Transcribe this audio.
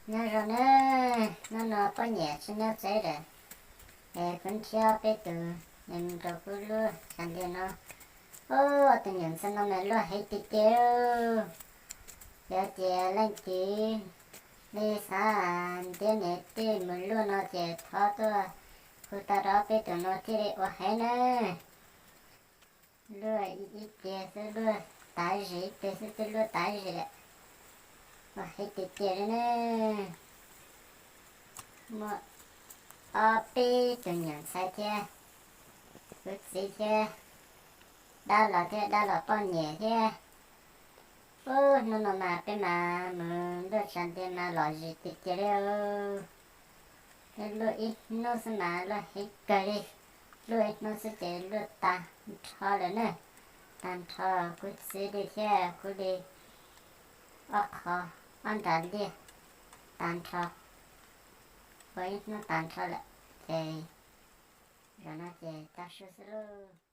Nyob zoo na, hnub no poj niam tsis nyob tsev lawm, es kuv nrhiav peb tus es mus rau kuv lub tshav ntiag no. Ua tus nyuam ntxhais no mas luaj heev tiag tiag. Yog tias leej twg li xav ntiab niam tij mus luaj no ces thov tuaj hu tau rau peb tus no thiaj li ua heev na. Luaj ib tiag xwb luaj tav zis, ib tiag xwb twb luaj tav zis lawm. Ua heev tiag tiag li ne. Muaj ob peb tus nyuam ntxhais thiab, kuv txiv thiab, dab laug thiab dab laug poj niam thiab. Ub, hnub no mas peb mas mus luaj tshav ntiag mas lom zis tiag tiag li. Peb luaj ib hnub xwb mas luaj heev kawg li. Luaj ib hnub xwb ces luaj tag nrho lawm na. Tag nrho kuv txiv li thiab kuv li ob qho, ob nra liaj tag nrho. Ua ib hnub tag nrho lawm ces zaum no ces tag su xwb lauj.